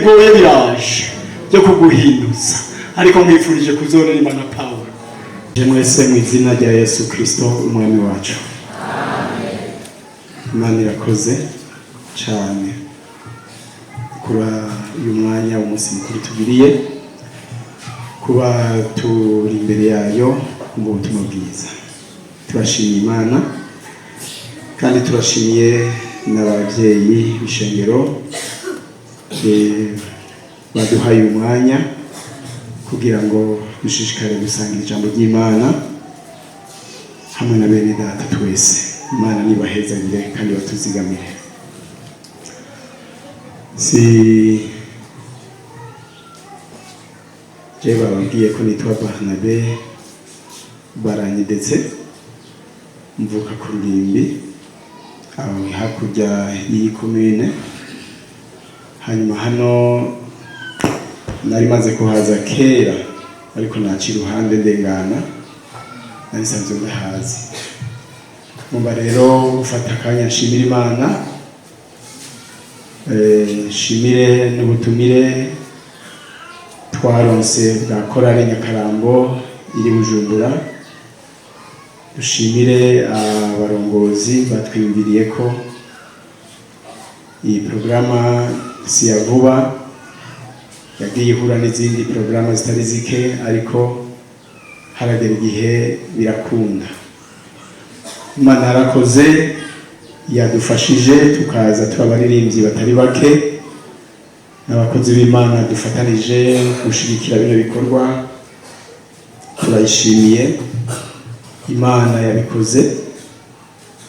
bigoye biraje byo kuguhinduza, ariko nkwifurije kuzoririmba na Pawulo. Mwese mu izina rya Yesu Kristo Umwami wacu. Imana irakoze cyane kuba uyu mwanya, umunsi mukuru tugiriye kuba turi imbere yayo mu butumwa bwiza. Turashimiye Imana kandi turashimiye n'ababyeyi b'ishengero baduhaye uyu mwanya kugira ngo dushishikare gusangira ijambo ry'Imana hamwe na bene data twese. Imana nibahezagire kandi batuzigamire. Si je bababwiye ko nitwa Barnabe Baranyidetse, mvuka ku Rurimbi aho hakurya y'iyi komine. Hanyuma hano nari maze kuhaza kera, ariko naca iruhande ndengana, nari nsanzwe ndahazi. Mumba rero gufata akanya nshimira Imana, nshimire n'ubutumire twaronse bwa korale Nyakarambo iri Bujumbura. Dushimire abarongozi batwiyumviriye ko iyi porogaramu si ya vuba, yagiye ihura n'izindi porogaramu zitari zike, ariko haragera igihe birakunda. Imana yarakoze, yadufashije tukaza turi abaririmbyi batari bake n'abakozi b'Imana dufatanije gushigikira bino bikorwa. Turayishimiye Imana yabikoze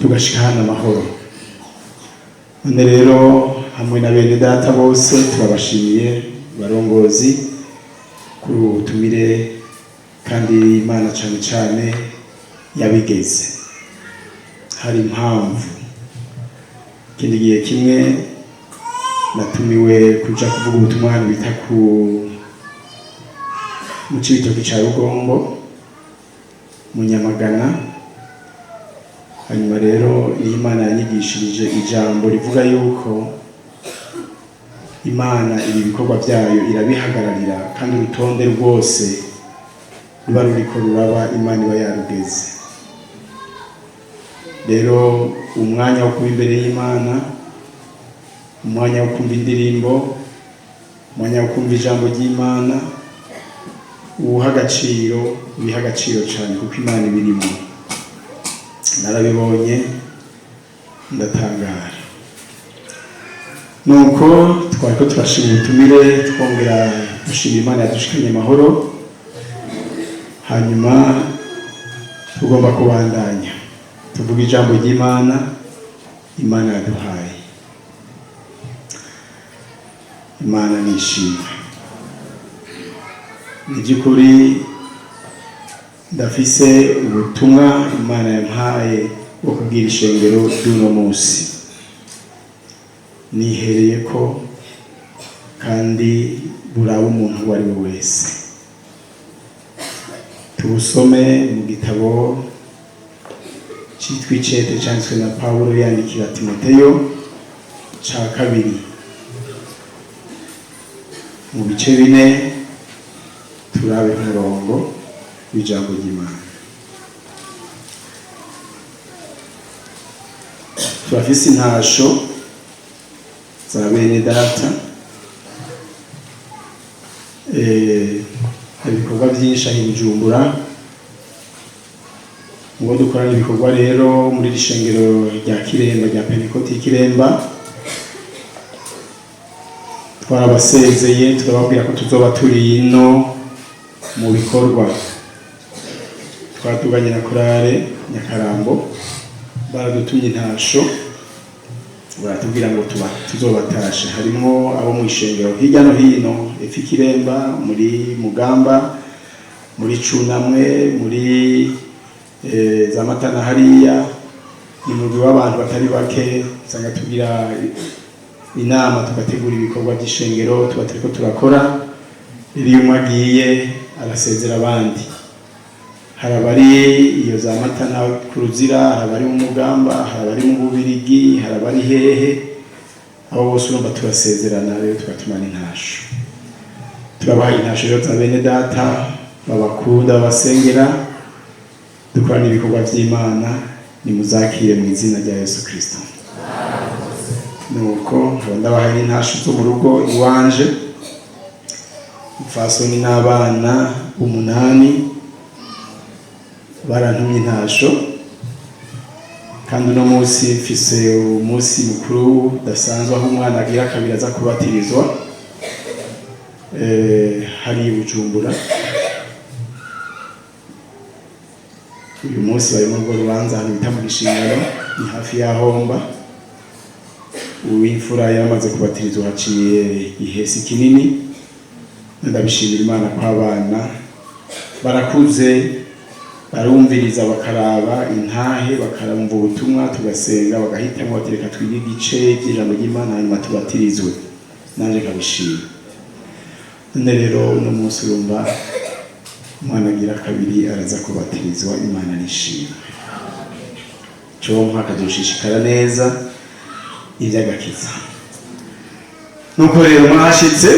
tugashika hano amahoro. None rero hamwe na bene data bose turabashimiye, barongozi, kuri ubu butumire, kandi Imana cyane cyane yabigeze hari impamvu. Ikindi gihe kimwe natumiwe kuja kuvuga ubutumwa hano bita ku mu Cibitoke ca Rugombo mu Nyamagana. Hanyuma rero niyo Imana yanyigishirije ijambo rivuga yuko Imana ibi bikorwa byayo irabihagararira, kandi urutonde rwose ruba ruriko ruraba Imana iba yarugeze. Rero umwanya wo kuba imbere y'Imana, umwanya wo kumva indirimbo, umwanya wo kumva ijambo ry'Imana, uwuha agaciro, ubiha agaciro cyane, kuko Imana ibirimo. Narabibonye ndatangara. Nuko twari ko turashima ubutumire, twongera dushima Imana yadushikanye amahoro. Hanyuma tugomba kubandanya tuvuga ijambo ry'Imana Imana yaduhaye. Imana nishimwe. Ni by'ukuri ndafise ubutumwa Imana yampaye bwo kubwira ishengero ry'uno munsi. Nihereye ko kandi buraba umuntu uwo ari we wese. Tubusome mu gitabo cyitwa Icete cyanditswe na Pawulo yandikira Timoteyo ca kabiri, mu bice 4, turabe umurongo w'ijambo ry'Imana. Turafise intasho za bene data. Hari ibikorwa byinshi aho i Bujumbura ngo dukorana ibikorwa. Rero muri iri shengero rya Kiremba, rya Pentekoti Kiremba, twarabasezeye, turababwira ko tuzoba turi ino mu bikorwa. Twaratuganye na korale Nyakarambo, baradutumye intasho, baratubwira ngo tuba tuzobatashe. Harimwo abo mu ishengero hirya no hino, efi Kiremba, muri Mugamba, muri Cunamwe, muri za Matana hariya. Ni umugwi w'abantu batari bake usanga tugira inama, tugategura ibikorwa by'ishengero tuba turiko turakora. Iyo umwe agiye arasezera abandi. Hari abari iyo za Matana ku Ruzira, hari abari mu Mugamba, hari abari mu Bubirigi, hari abari hehe. Abo bose urumva turasezerana rero, tugatumana intasho. Turabaha intasho rero za bene data babakunda, babasengera, dukorana ibikorwa by'Imana. Nimuzakire mu izina rya Yesu Kristo. Nuko nkaba ndabahaye n'intasho zo mu rugo iwanje. Umupfasoni n'abana 8 barantumye intasho, kandi uno munsi mfise umunsi mukuru udasanzwe aho umwana agira kabiri aza kubatirizwa hari i Bujumbura. Uyu munsi bari muri urwo rubanza ahantu bita mu Gishingano, ni hafi ya Homba. Uw'imfura yaramaze kubatirizwa haciye ihesi kinini. Ndabishimira Imana ko abana barakuze, barumviriza, bakaraba intahe, bakarumva ubutumwa, tugasenga, bagahitamo bati reka twige igice cy'ijambo ry'Imana hanyuma tubatirizwe. Nanjye nkabishima. None rero uno munsi urumva umwana agira kabiri araza kubatirizwa. Imana nishimwe. Cyo akazoshishikara neza iby'agakiza. Nuko rero mwashitse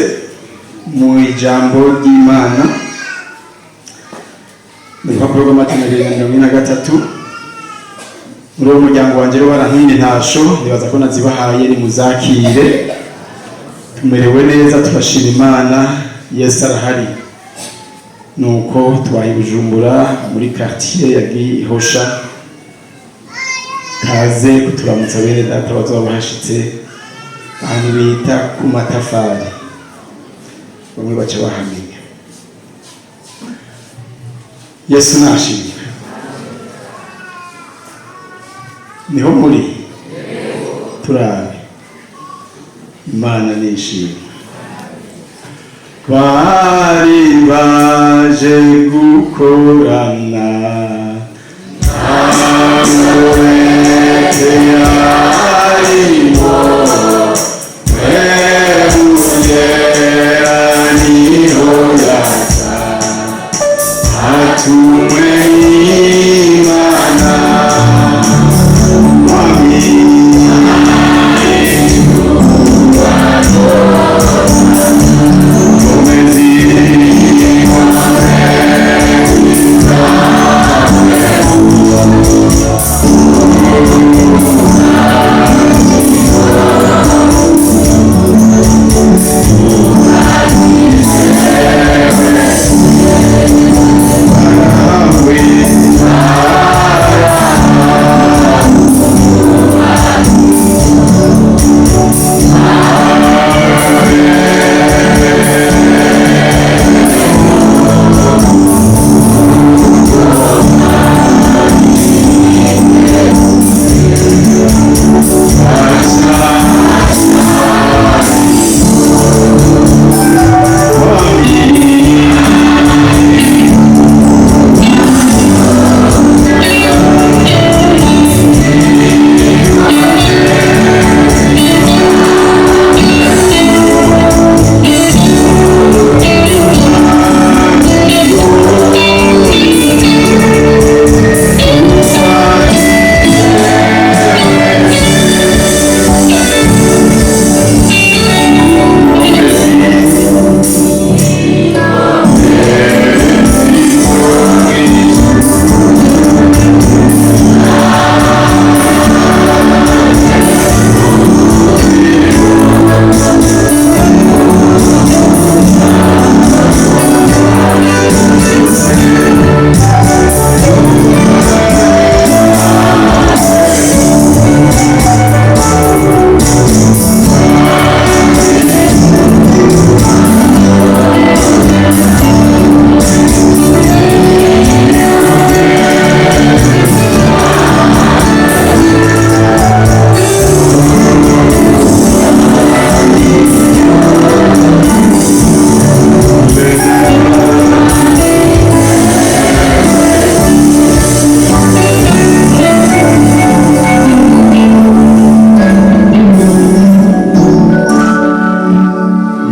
mu ijambo ry'Imana mu rupapuro rw'amata 243. Muri uwo muryango wanjye rero barantumye intasho, nibaza ko nazibahaye, nimuzakire. Tumerewe neza, turashima Imana, Yesu arahari. Nuko tubaye i Bujumbura muri quartier ya Gihosha. Kaze kuturamutsa bene data bazoba bahashitse ahantu bita ku matafari, bamwe baca bahamenya. Yesu nashimwe. Niho muri turabe. Imana nishimwe. Bari baje gukorana amurete yarimo webugera niho yaza atumwe Imana mwami.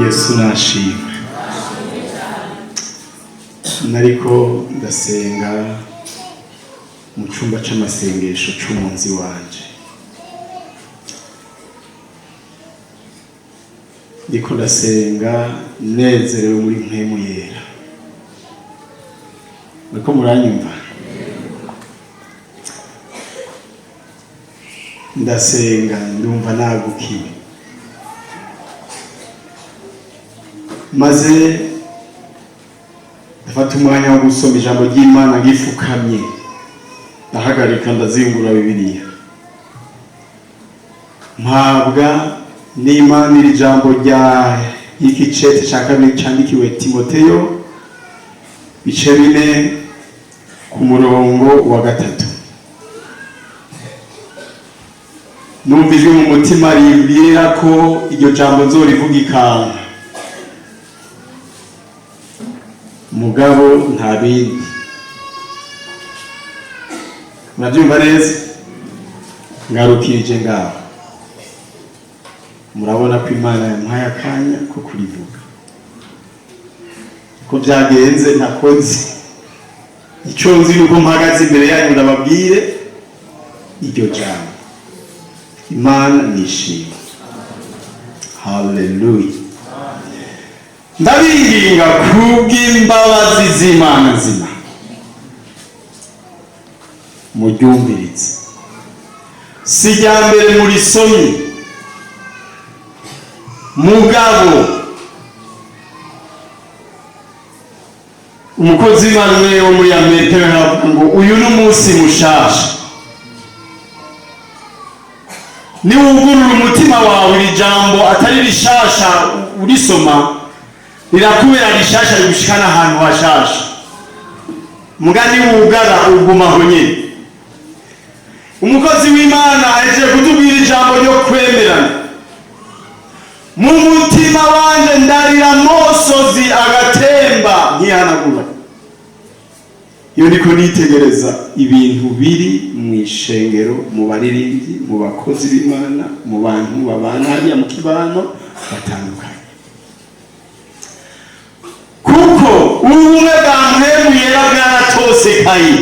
Yesu nashimwe. Nariko ndasenga mu cyumba c'amasengesho c'umunzi wanje. Ndiko ndasenga nezerewe muri Mpwemu Yera. Muriko muranyumva? Ndasenga ndumva nagukiwe, maze ndafata umwanya wo gusoma ijambo ry'Imana ngifukamye, ndahagarika ndazingura Bibiliya, mpabwa n'Imana iri jambo rya y'ikicete cya kabiri cyandikiwe Timoteyo, bice 4 ku murongo wa 3. Numva ijwi mu mutima rimbwira ko iryo jambo nzorivuga ikanka, mugabo nta bindi. Murabyumva neza? Ngarukirije ngaho. Murabona ko Imana yamuhaye akanya ko kurivuga. Ko byagenze ntakoze icyo nzi, nuko mpagaze imbere yanyu ndababwire iryo jambo. Imana nishimwe, haleluya. Ndabinginga kubw'imbabazi z'Imana nzima, muryumvirize. Si irya mbere murisomye, mugabo umukozi w'Imana umwe wo muri Amerika yaravuga ngo uyu ni umunsi mushasha. Niwugurura umutima wawe, iri jambo atari rishasha urisoma rirakubera rishasha, rigushikana ahantu hashasha. Muga niwugara ugumaho nyene. Umukozi w'Imana ahejeje kutubwira ijambo ryo kwemerana. Mu mutima wanje ndarira amosozi agatemba nkihanagura iyo ndiko nitegereza ibintu biri mu ishengero, mu baririmbyi, mu bakozi b'Imana, mu bantu babana hariya mu kibano batandukanye, kuko ubumwe bwa Mpwemu Yera bwaratosekaye,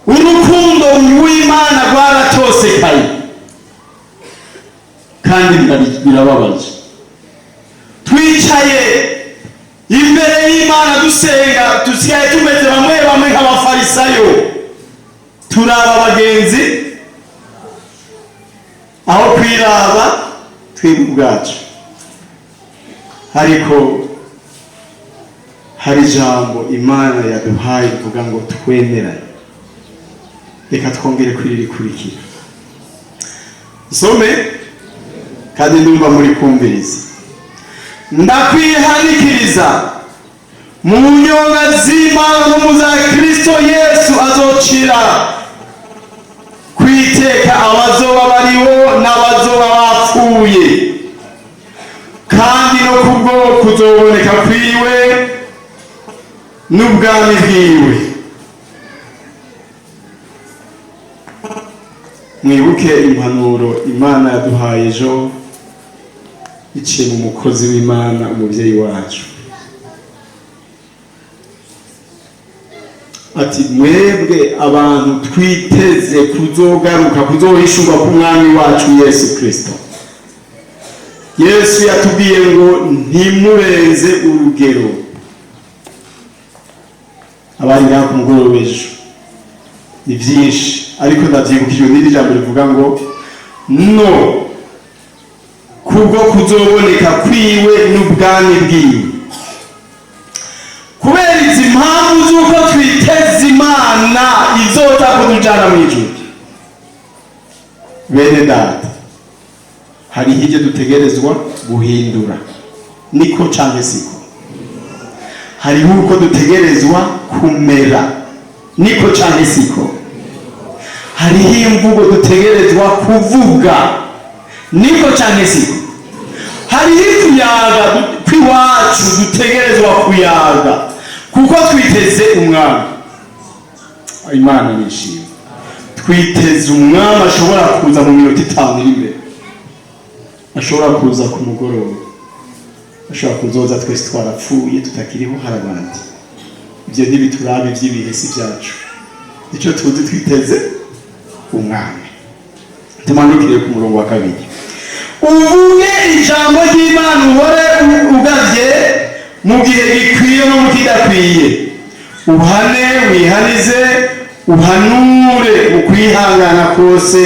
urukundo rw'Imana rwaratosekaye, kandi birababaje. Twicaye imbere y'Imana dusenga, dusigaye tumeze bamwe bamwe nk'abafarisayo, turaba abagenzi aho kwiraba twebwe ubwacu. Ariko hari ijambo Imana yaduhaye rivuga ngo twemerane. Reka twongere kuririkurikira, nsome kandi ndumva muri kumviriza. Ndakwihanikiriza mu nyonga z'Imana no mu za Kristo Yesu azocira kwiteka abazoba bariho n'abazoba bapfuye, kandi no kubwo kuzoboneka kwiwe n'ubwami bwiwe. Mwibuke impanuro Imana yaduhaye ejo iciye mu mukozi w'Imana, umubyeyi wacu, ati mwebwe abantu twiteze kuzogaruka, kuzohishurwa k'umwami wacu Yesu Kristo. Yesu yatubwiye ngo ntimurenze urugero. Abari ngaho ku mugoroba ejo ni byinshi, ariko ndabyibukijwe n'iri jambo rivuga ngo no kubwo kuzoboneka kwiwe n'ubwami bwiwe. Kubera izi mpamvu z'uko twiteze Imana izoza kutujana mu ijuru, bene data, hari ibyo dutegerezwa guhindura, niko canke siko? Hariho uko dutegerezwa kumera, niko canke siko? Hariho imvugo dutegerezwa kuvuga, niko canke siko? Hariho ikuyaga kw'iwacu dutegerezwa kuyaga, kuko twiteze umwami. Imana nishimwe, twiteze umwami ashobora kuza mu minota 5 iri imbere, ashobora kuza ku mugoroba, ashobora kuzoza twese twarapfuye tutakiriho. Hari abandi ibyo ntibituraba, iby'ibihe si byacu. Icyo tuzi, twiteze umwami. Tumanukire ku murongo wa 2. Uvuge ijambo ry'Imana, uhore ugavye mu gihe gikwiye no mu kidakwiye, uhane, wihanize, uhanure mu kwihangana kose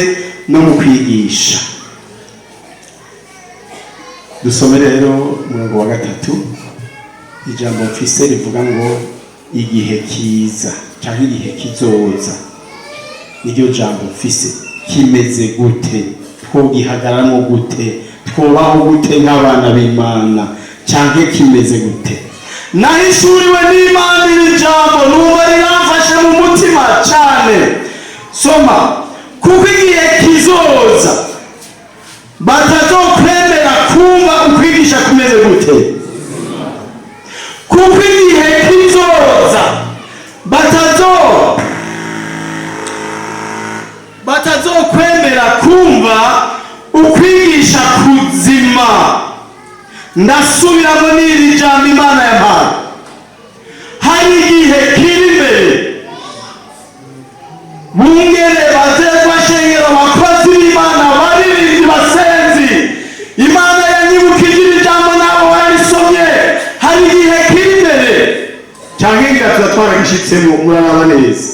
no mu kwigisha. Dusome rero umurongo wa 3. Ijambo mfise rivuga ngo igihe kiza cyangwa igihe kizoza, niryo jambo mfise. Kimeze gute? Twogihagaramo gute? Twobaho gute nk'abana b'Imana? Cyangwa kimeze gute? Nahishuriwe n'Imana iri jambo, numva riramfashe mu mutima cyane. Soma: kuko igihe kizoza batazokwemera kumva ukwigisha kumeze gute? Kuko igihe kizoza batazokwemera kumva ukwigisha kuzima. Ndasubiramo n'iri jambo Imana yampaye: hari igihe kiri imbere, bungere, bazerwa, shengero, bakozi b'Imana, baririmbyi, basenzi, Imana yanyibukije iri jambo, nabo barisomye. Hari igihe kiri imbere, cyangwa ngira tuba twaragishitsemo. Muraraba neza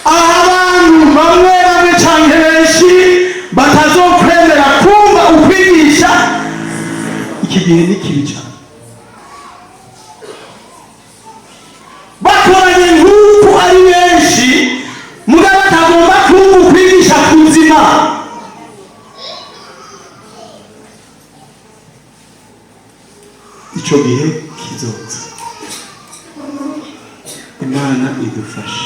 aho abantu bamwe bamwe canke benshi batazokwemera kumva ukwigisha. Iki gihe ni kibi cyane. Bakoranye nk'uku ari benshi, mugabo batagomba kumva ukwigisha kuzima. Ico gihe kizoza, Imana idufashe,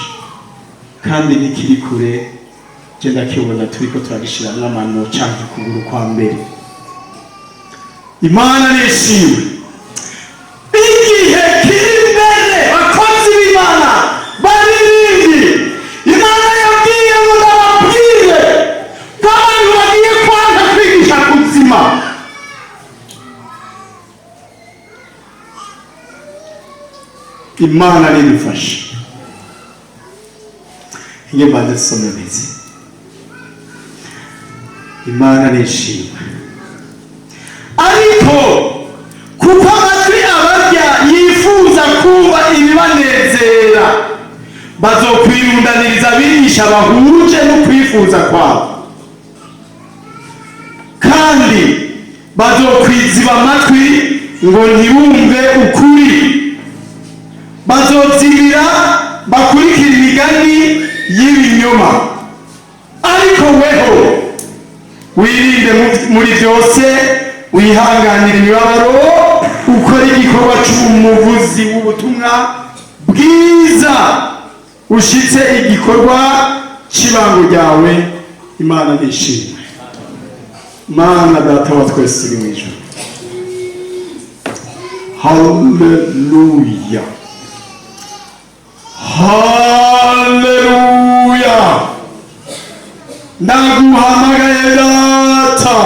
kandi ntikiri kure. Je ndakibona turiko turagishiramwo amano canke ukuguru kwa mbere. Imana nishimwe. Igihe kiri imbere, bakozi b'Imana, baririmbyi, Imana yabwiye ngo ndababwire ko abantu bagiye kwanga kwigisha kuzima. Imana nidufashe. Iyo mbanze nsome neza. Imana nishimwe. Ariko kuko amatwi abarya yifuza kumva ibibanezera, bazokwirundaniriza abigisha bahuje no kwifuza kwabo, kandi bazokwiziba amatwi ngo ntibumve ukuri, bazozibira bakurikira imigani y'ibinyoma. Ariko weho wirinde muri byose, wihanganire imibabaro, ukore igikorwa c'umuvuzi w'ubutumwa bwiza, ushitse igikorwa cy'ibango ryawe. Imana nishimwe. Mana Data wa twese uri mu ijuru, haleluya, haleluya! Ndaguhamagaye Data,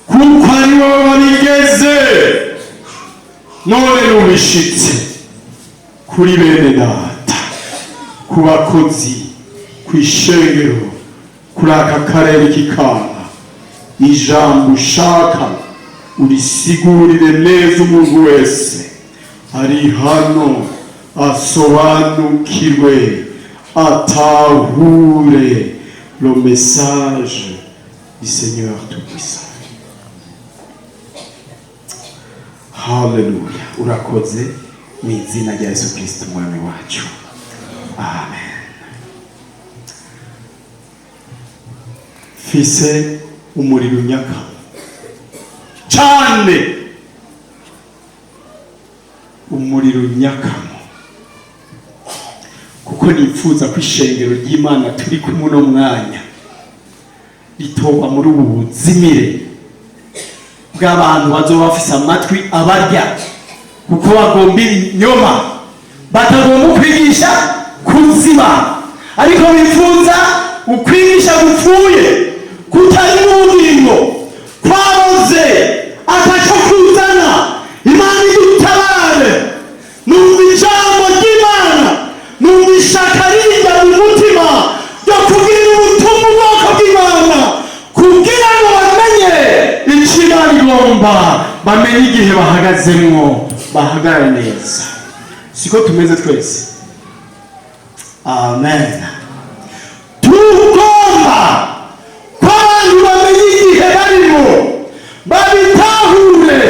kuko ari wowe wabigeze, none nubishitse kuri bene data, ku bakozi, ku ishengero, kuri aka karere k'ikana. Ijambo ushaka urisigurire neza umuntu wese ari hano, asobanukirwe, atahure le message du Seigneur Tout-Puissant. Haleluya! Urakoze mu izina rya Yesu Kristo Umwami wacu, amen. Mfise umuriro unyaka cane, umuriro unyakamo, kuko nifuza ko ishengero ry'Imana turi kumwe uno mwanya ritoba muri ubu buzimire bw'abantu bazoba bafise amatwi abarya, kuko bagomba ibinyoma, batagomba ukwigisha kuzima, ariko bifuza ukwigisha gupfuye, kutari mu kwaboze, ataco kuzana. Imana idutabare. Numva ijambo ry'Imana, numva ishaka rijya mu mutima ryo kubwira ubutumwa ubwoko bw'Imana. Igomba bamenye igihe bahagazemwo, bahagarare neza. Siko tumeze twese? Amen. Tugomba ko abantu bamenye igihe barimo, babitahure,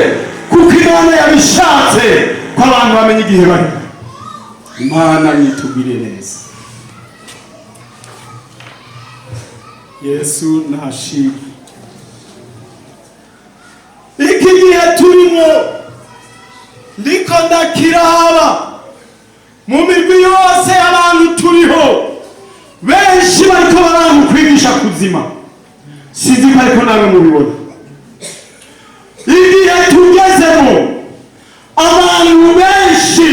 kuko Imana yabishatse ko abantu bamenye igihe barimo. Imana yitugirire neza. Yesu nashimwe. Iki gihe turimo, ndiko ndakiraba mu mirwi yose y'abantu turiho, benshi bariko baranga kwigisha kuzima. Sinzi ko ariko nawe mubibona. Igihe tugezemo, abantu benshi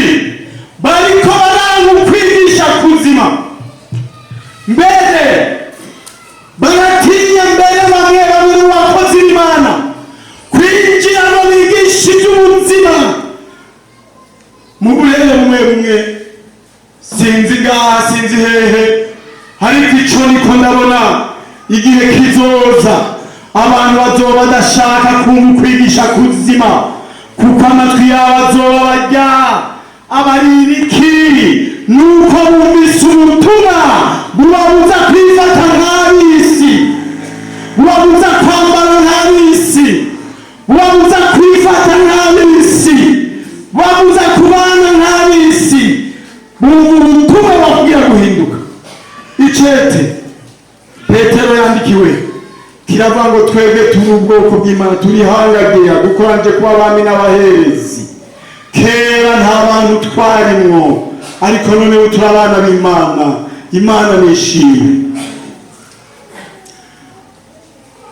bariko baranga kwigisha kuzima. Mbere baratinya, mbere bamwe bamwe mu bakozi b'Imana kwinjira ngo bigishe iby'ubuzima mu burere bumwe bumwe. Sinzi ngaha, sinzi hehe, ariko ico niko ndabona, igihe kizoza abantu bazoba badashaka kumva kwigisha kuzima, kuko amatwi yabo azoba barya abaririki nuko bumvise ubutumwa bubabuza kwifata nk'ab'isi, bubabuza kwambara nk'ab'isi, bubabuza kwifata nk'ab'isi, bubabuza kubana nk'ab'isi. Bumva ubutumwa bakubwira guhinduka. Icete Petero yandikiwe kiravuga ngo twebwe turi ubwoko bw'Imana, turi hangagira dukoranje kuba abami n'abaherezi. Kera nta bantu twarimwo, ariko noneho turi abana b'Imana. Imana nishimwe.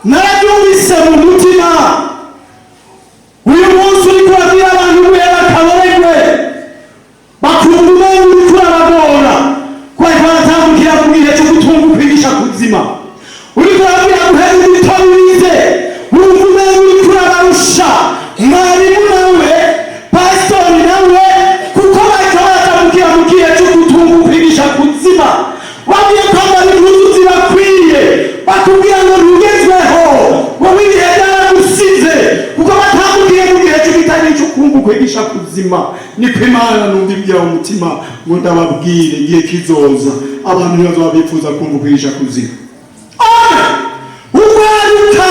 Narabyumvise mu mutima. Uyu munsi uri kubabwira abantu guhera akaboregwe, bakumva umengo uriko urabagora, ko bariko baratambukira mu gihe cyo gutunga ukwigisha kuzima. Uriko urababwira guhera ibito bize, wumva umengo uriko urabarusha. Mwarimu nawe, pasitori nawe, kuko bariko baratambukira mu gihe cyo gutunga ukwigisha kuzima. Bagiye kwambara impuzu zibakwiye, bakubwira ngo ntugezweho, wowe ibihe byaragusize, kuko batambukiye mu gihe cy'igitari cyo kumva ukwigisha kuzima. Niko Imana numva ibwira mu mutima ngo ndababwire: igihe kizoza abantu ntibazoba bifuza kumva ukwigisha kuzima. Amen. Urwaruka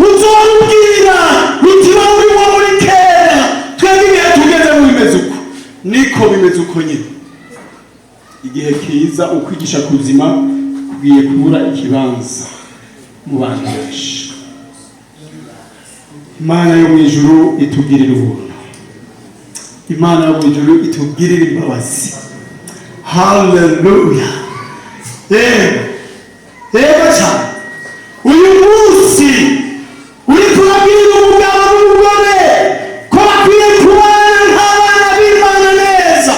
uzorubwira uti wowe urimo muri kera, twebwe ibihe tugezemo bimeze uko. Niko bimeze uko nyine. Igihe kiza ukwigisha kuzima kugiye kubura ikibanza mu bantu benshi. Imana yo mu ijuru itugirire ubuntu, Imana yo mu ijuru itugirire imbabazi. Haleluya! Yego, yego cyane. Uyu munsi uri kurabwira umugabo n'umugore ko bakwiye kubana nk'abana b'Imana neza,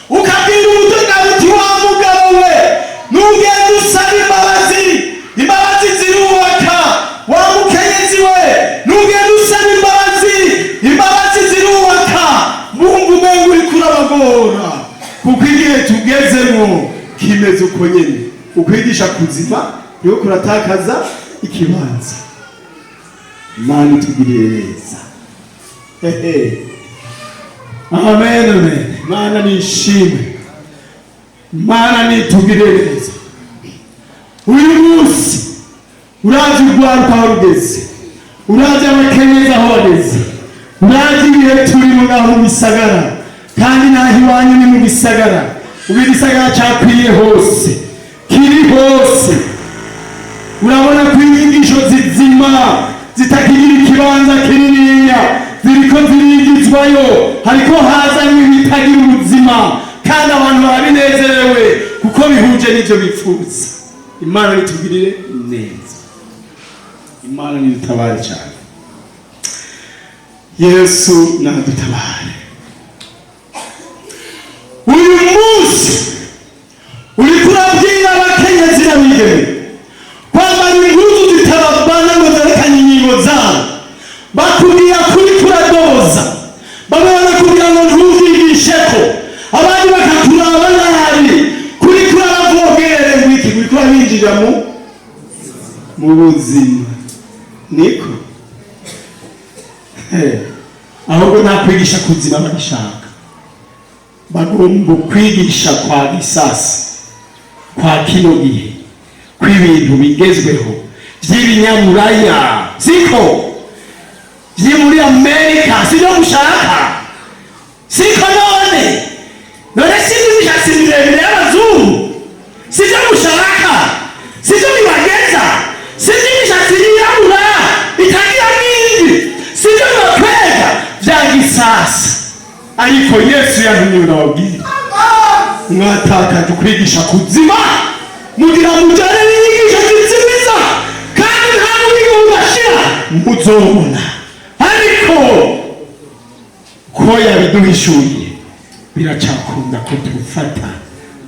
ukabwira umutugabo uti: "Wa mugabo we, nugenda usaba imbabazi, imbabazi zirubaka. Wa mukenyezi we, nugenda usaba imbabazi, imbabazi zirubaka." Bumva umengo uriko urabagora, kuko igihe tugezemo kimeze uko nyene. Ukwigisha kuzima niho kuratakaza ikibanza. Imana itugiriye neza. Hehe, amen, amen. Imana nishimwe, Imana nitugiriye neza. Uyu munsi urazi urwaruka aho rugeze, urazi abakenyezi aho bageze, urazi ibihe turimo ngaho mu bisagara, kandi n'aho iwanyu ni mu bisagara. Ubu igisagara cyakwiye hose, kiri hose. Urabona ko inyigisho zizima zitakigira ikibanza kininiya, ziriko zirigizwayo, hariko hazanywe ibitagira ubuzima, kandi abantu barabinezerewe kuko bihuje n'ivyo bifuza. Imana nitugirire neza, Imana nidutabare cyane. Yesu nadutabare. Uyu munsi uriko urabwira abakenyezi n'abigeme kwambara impuzu zitababana ngo zerekanye ingingo zabo, bakubwira kuri kuradoza. Bamwe barakubwira ngo ntuvyigisheko, abandi bakakuraba nabi kuri kurabavogere ngo iki, uriko urabinjirira mu buzima. Niko Ahubwo nta kwigisha kuzima babishaka, bagomba kwigisha kwa gisasi, kwa kino gihe, kw'ibintu bigezweho vy'ibinyaburaya, siko vyi muri Amerika, sivyo mushaka, siko? None sivyo imishatsi miremire y'abazungu, sivyo mushaka, sivyo bibageza, sivyo imishatsi yirabura itagira n'imvi, sivyo bibakwega vya gisasa? Ariko Yesu yantumye ndababwira, mwatakaje ukwigisha kuzima, mugira mujane n'inyigisho zizimiza, kandi nta n'uburyo budashira muzobona. Ariko ko yabiduhishuriye, biracakunda ko tufata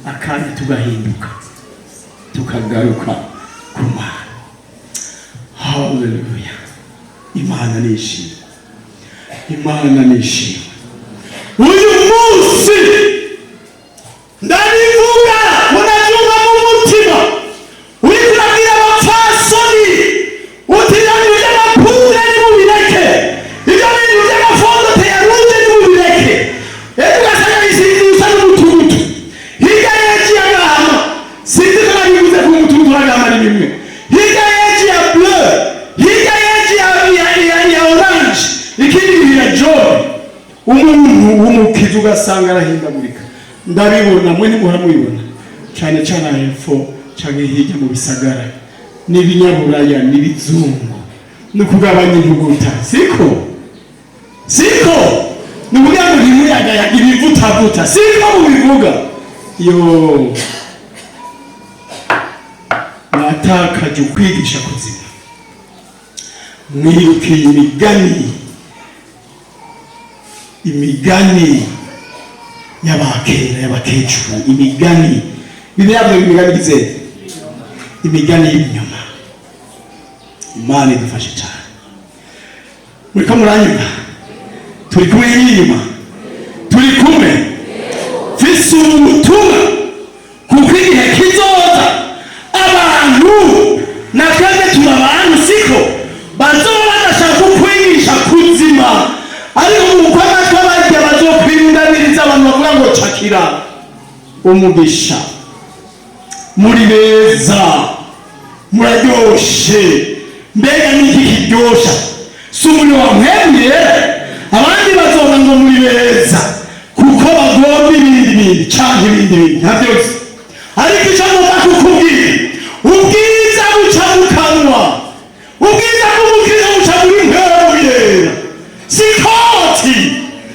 akanya tugahinduka, tukagaruka ku Mana. Haleluya! Imana nishimwe, Imana nishimwe. Uyu munsi ndabivuga, munabyumva mu mutima. Uriko urabwira abapfasoni uti: "Ibyo bintu by'amapudre nimubireke, ibyo bintu by'amafondote ya rouge nimubireke." Ejo ugasanga bisize usa n'umutugutu, hirya y'ejo y'agahama, sinzi ko nabivuze ko umutugutu n'agahama ni bimwe, hirya y'ejo ya bleu, hirya y'ejo ya orange, ikindi gihe ya jaune. Umuntu w'umukizi ugasanga arahindagurika. Ndabibona, mwe ntimuhora mubibona, cyane cyane hepfo cyangwa hirya mu bisagara, n'ibinyaburaya n'ibizungu, ni ukugabanya intuguta, siko? Siko ni ukugira ngo ntimuyagayaga ibivutavuta, siko mubivuga? Yo, mwatakaje ukwigisha kuzima, mwirukiye imigani, imigani y'abakera, y'abakecuru, imigani. Bibiliya yavuze ngo imigani igize imigani y'ibinyoma. Imana idufashe cyane. Muriko muranyumva? Turi kumwe n'inyuma, turi kumwe. Mfise ubutumwa, kuko igihe kizoza abantu, na twebwe turi abantu, siko? Bazoba badashaka kukwigisha kuzima, ariko mu amatwi abarya bazokwirundaniriza abantu bavuga ngo: "Cakira umugisha, muri beza, muraryoshe." Mbega niki kiryosha? Si umuriro wamwemye? Abandi bazoga ngo muri beza kuko bagomba ibindi bindi canke ibindi bindi nka byose. Ariko icyo ngomba kukubwira, ubwiza buca mu kanwa, ubwiza bw'umukristo buca muri mpemu yera. Si koti,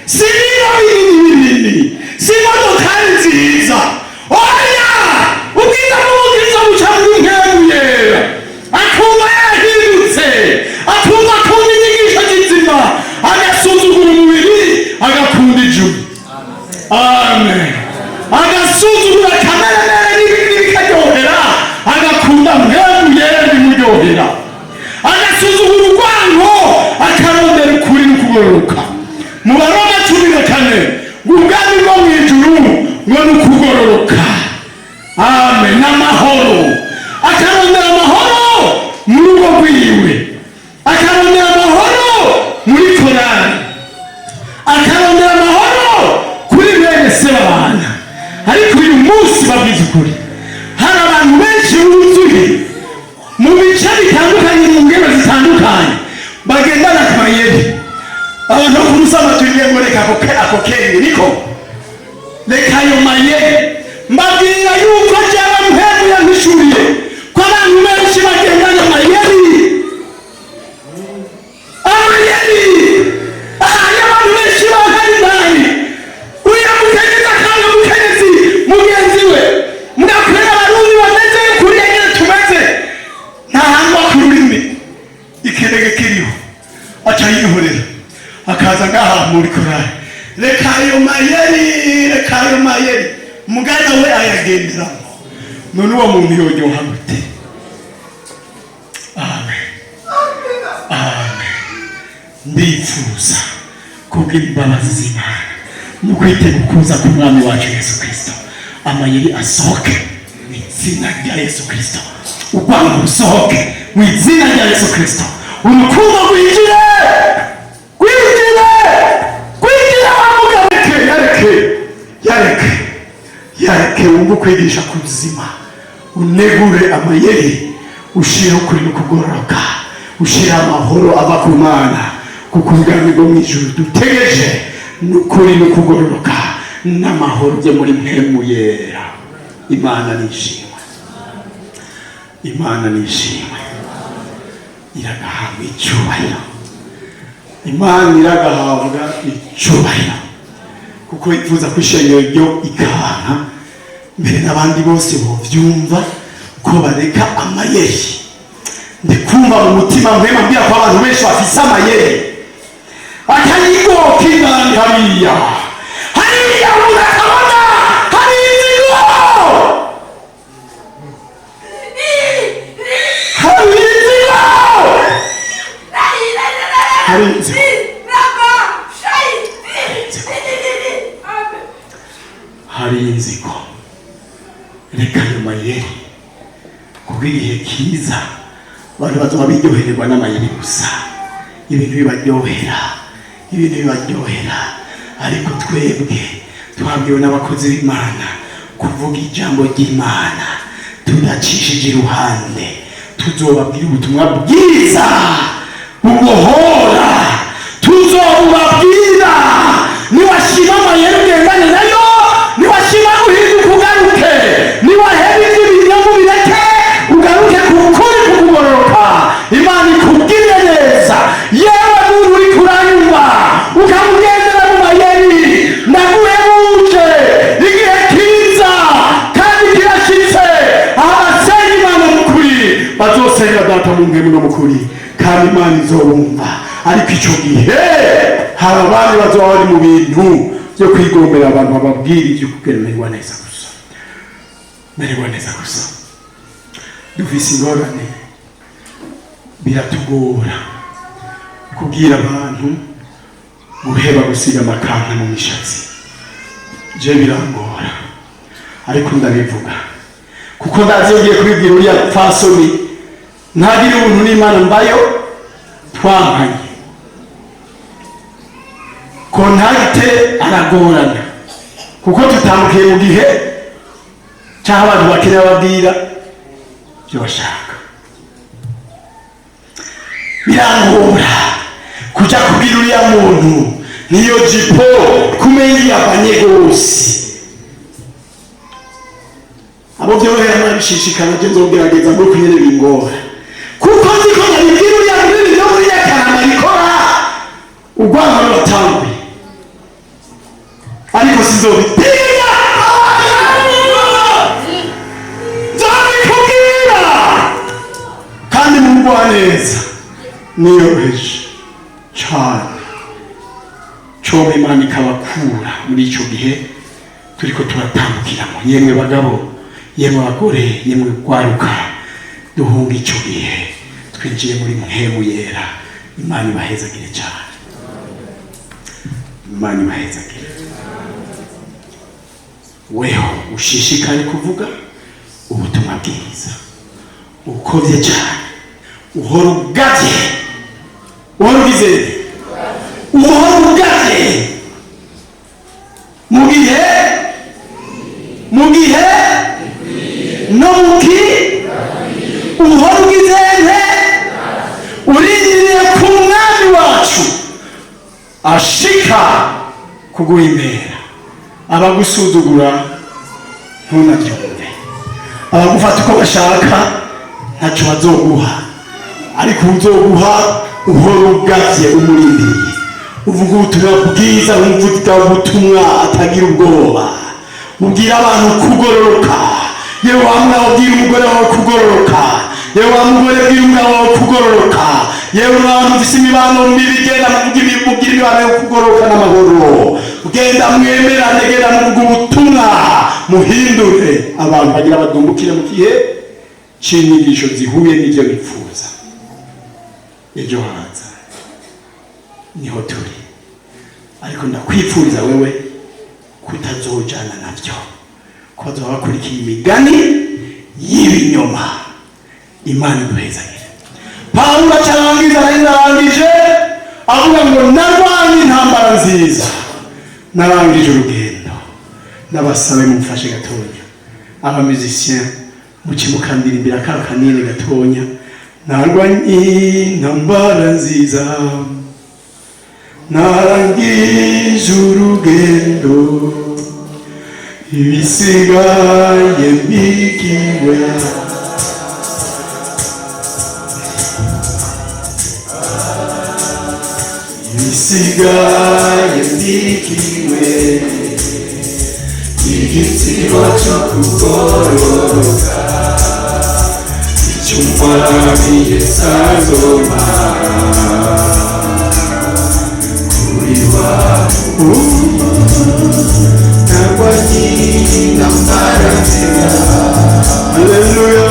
si biro binini binini, si imodokari nziza, oya! Ubwiza bw'umukristo buca muri mpemu yera, akumva yahindutse, akumva akunda inyigisho zizima, agasuzugura umubiri, agakunda ijuru. Amen. Agasuzugura kameremere n'ibindi bikaryohera, agakunda mpemu yera bimuryohera, agasuzugura urwango, akarondera ukuri n'ukugororoka. Mu Baroma 14 ngo ubwami bwo mu ijuru ngo ni ukugororoka, amen, n'amahoro. Akarondera amahoro mu rugo rwiwe, akarondera amahoro muri korari, akarondera amahoro kuri bene se babana. Ariko uyu munsi, babwiza ukuri, hari abantu benshi buzuye mu bice bitandukanye, mu ngero zitandukanye, bagendana amayeri. Abantu bo kumusama tugiye ngo reka ako kenge niko, reka ayo mayeri. Mbabwira yuko jyewe mpemu yampishuriye ko abantu benshi bagendana amayeri, amayeri. Aha abantu benshi bahari indani, uriya mukenyezi akanga mukenyezi mugenzi we. Mugakwera Abarundi bameze kuriya nyene tumeze, nta hantu ku rurimi ikirege kiriho, aca yihorera, akaza ngaha muri korari. Reka ayo mayeri, reka ayo mayeri, mugana we ayagenderamo. None uwo muntu yoryoha gute? Amen, amen. Ndifuza kubw'imbabazi z'Imana no kwitega ukuza k'Umwami wacu Yesu Kirisito, amayeri asohoke mu izina rya Yesu Kirisito, urwango rusohoke mu izina rya Yesu Kirisito, urukundo rwinjire, rwinjire. Witwararike wumve ukwigisha kuzima, unegure amayeri, ushireho ukuri no kugororoka, ushire amahoro ava ku Mana, kuko ubwami bwo mu ijuru dutegereje ni ukuri no kugororoka n'amahoro byo muri Mpwemu Yera. Imana nishimwe, Imana nishimwe, iragahabwa icyubahiro. Imana iragahabwa icyubahiro kuko yifuza ko ishengero ryo ikanka mbere n'abandi bose bovyumva ko bareka amayeri. Ndikumva mu mutima mpema mbwira ko abantu benshi bafise amayeri akayigoka indani hariya hariya, umuntu akabona hari inzigo, hari inzigo, hari inzigo, hari inzigo. Reka ayo mayeri, kuko igihe kiza abantu bazoba biryohererwa n'amayeri gusa, ibintu bibaryohera, ibintu bibaryohera. Ariko twebwe twabwiwe n'abakozi b'Imana kuvuga ijambo ry'Imana tudacishije iruhande. Tuzobabwira ubutumwa bwiza bubohora, tuzobubabwira. Niwashima amayeri ugendane nayo, niwashima guhinduka ugaruke, niwaheba iby'ibinyoma ubireke, ugaruke ku kuri kukugororoka, Imana ikubwire neza. Yewe muntu uri kuranyumva ukamugendera mu mayeri, ndaguhebuje, igihe kiza kandi kirashitse aho abasenga Imana mu kuri bazosenga Data mu mpwemu no mu kuri, kandi Imana izobumva. Ariko icyo gihe hari abandi bazoba bari mu bintu byo kwigombera abantu, bababwira ibyo kumererwa neza gusa, mererwa neza gusa. Dufise ingorane, biratugora kubwira abantu guheba gusiga amakanka mu mishatsi. Je birangora, ariko ndabivuga kuko ndazi iyo ngiye kubibwira uriya pfasoni ntagire ubuntu n'Imana mbayo twampanye contact, aragorana kuko tutandukiye mu gihe cy'aho abantu bakeneye babwira ibyo bashaka. Birangora kuja kubwira uriya muntu niyo jipo kumenya yavanye gose. Abo byorohera murabishishikara, byo nzogerageza muri kunyene bingora, kuko nzi ko nabibwira uriya muri byo muri Nyakarama bikora urwango ruratanguye, ariko sizobitinya, nzabikubwira kandi mugwa neza niyoroheje cane. Coba Imana ikabakura muri ico gihe turiko turatambukiramo. Yemwe bagabo, yemwe bagore, yemwe gwaruka, duhunga ico gihe, twinjiye muri Mpwemu Yera. Imana ibahezagire cyane, Imana ibahezagire. Weho ushishikare kuvuga ubutumwa bwiza ukovye cyane, uhora ugavye, uhora ugize, uhora ugavye mu gihe, mu gihe no muki, uhora ugize nte, urindiriye ku Mwami wacu ashika kuguhimbera. Abagusuzugura ntunabyumve, abagufata uko bashaka ntacyo bazoguha, ariko uzoguha uhora ugavye umurindiriye. Uvuga ubutumwa bwiza nk'umuvuga ubutumwa atagira ubwoba. Ubwira abantu kugororoka. Yewe wa mugabo, bwira umugore wawe kugororoka. Yewe wa mugore, bwira umugabo wawe kugororoka. Yewe mwana ufise imibano mibi, genda mubwire imibano yo kugororoka n'amahoro. Genda mwemerane, genda muvuga ubutumwa, muhindure abantu bagira badumbukire mu gihe c'inyigisho zihuye n'ivyo bifuza. Ejo haza niho turi, ariko ndakwipfuriza wewe kutazojana navyo, ko bazoba bakurikiye imigani y'ibinyoma. Imana iduhezagire. Pawulo acarangiza, arangije avuga ngo: "Narwanye intambara nziza, narangije urugendo." Ndabasabe mumfashe gatonya. Aba musiciens, muce mukandirimbira ka kanini gatonya: "Narwanye intambara nziza, narangije urugendo, ibisigaye mbikiwe." Ibisigaye mbikiwe igitsina cyo kugororoka, icyo Umwami Yesu azompa kuri wa. Narwanye intambara nziza. Haleluya.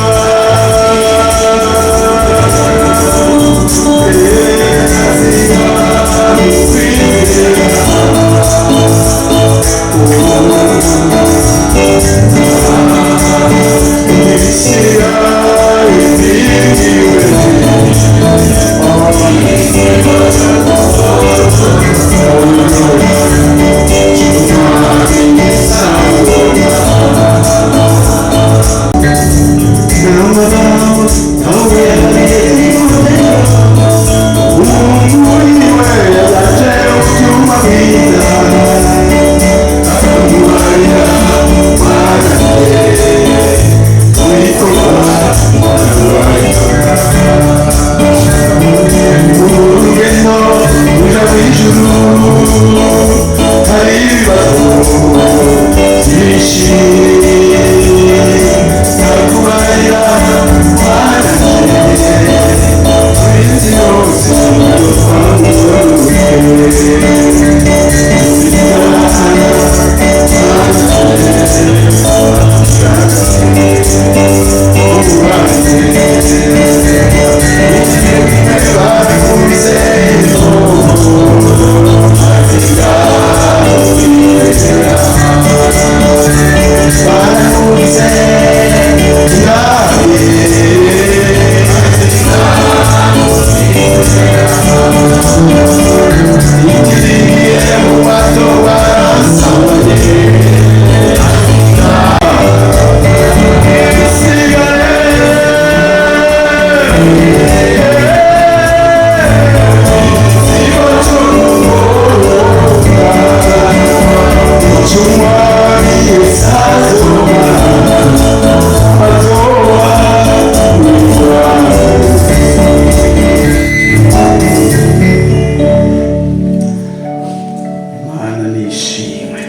Imana nishimwe.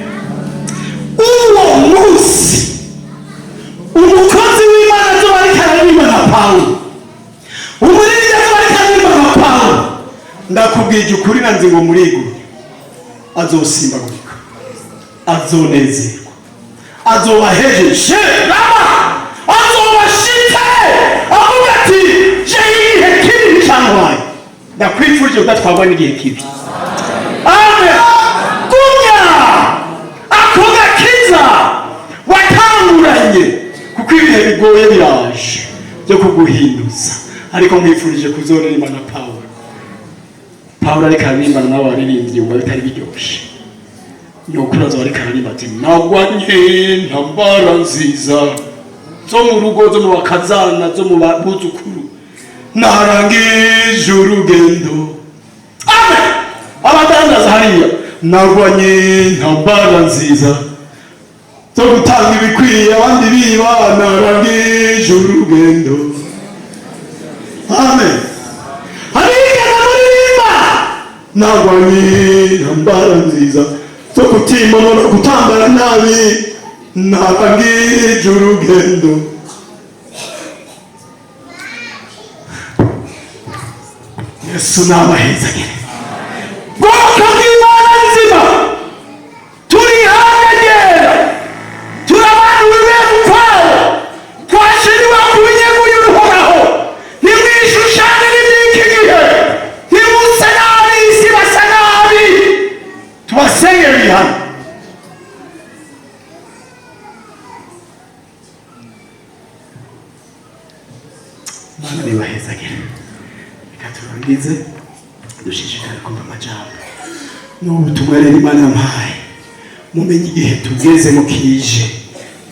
Uwo munsi umukozi w'Imana azoba ariko araririmba nka Pawulo, umuririmbyi azoba ariko aririmba nka Pawulo, ndakubwije ukuri nanze ngo murigure, azosimbagurika, azonezerwa, azoba ahejeje rama, azoba ashitse avuga ati: "Je igihe kibi nticantwaye." Ndakwifurije kudatwarwa n'igihe kibi. Amen. Gumya ako gakiza watanguranye, kuko ibihe bigoye biraje byo kuguhinduza. Ariko nkwifurije kuzoririmba na Pawulo. Pawulo ariko ararimbana n'abo baririmbyi, wumva bitari biryoshe. Ni ukuri, azoba ariko araririmba ati: "Nagwanye intambara nziza zo mu rugo, zo mu bakazana, zo mu buzukuru, narangije urugendo." Amen. Abadandaza hariya: "Narwanye intambara nziza zo gutanga ibikwiye abandi biba, narangije urugendo." Amen. Abigana muririmba: "Narwanye intambara nziza zo kutimona no gutambara nabi, narangije urugendo." Yesu nabahezagire. Bwoko bw'Imana nzima, turi ihangagera, turi abantu b'urwego ukwabo twashiriwe ku binyegu y'Uhoraho. Ntimwishushane n'iby'iki gihe, ntimuse n'ab'isi basa nabi. Tubasengere ibihano. Imana nibahezagire. Reka turangize dushishikare kumva amajambo n'ubutumwa. Rero Imana yampaye, mumenye igihe tugezemo kije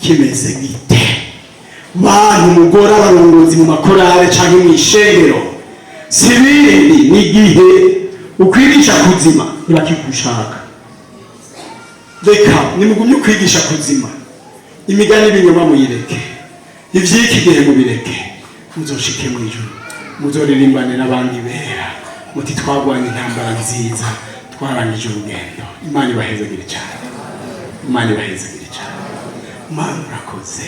kimeze gite. Bantu mugora abarongozi mu makorale canke mu ishengero, si bindi, ni igihe ukwigisha kuzima ntibakigushaka. Reka nimugumye ukwigisha kuzima, imigani y'ibinyoma muyireke, ivy'iki gihe mubireke, muzoshike mu ijuru, muzoririmbane n'abandi bera muti: "Twagwanye intambara nziza, twarangije urugendo." Imana ibahezagire cyane, Imana ibahezagire cyane. Mana, urakoze.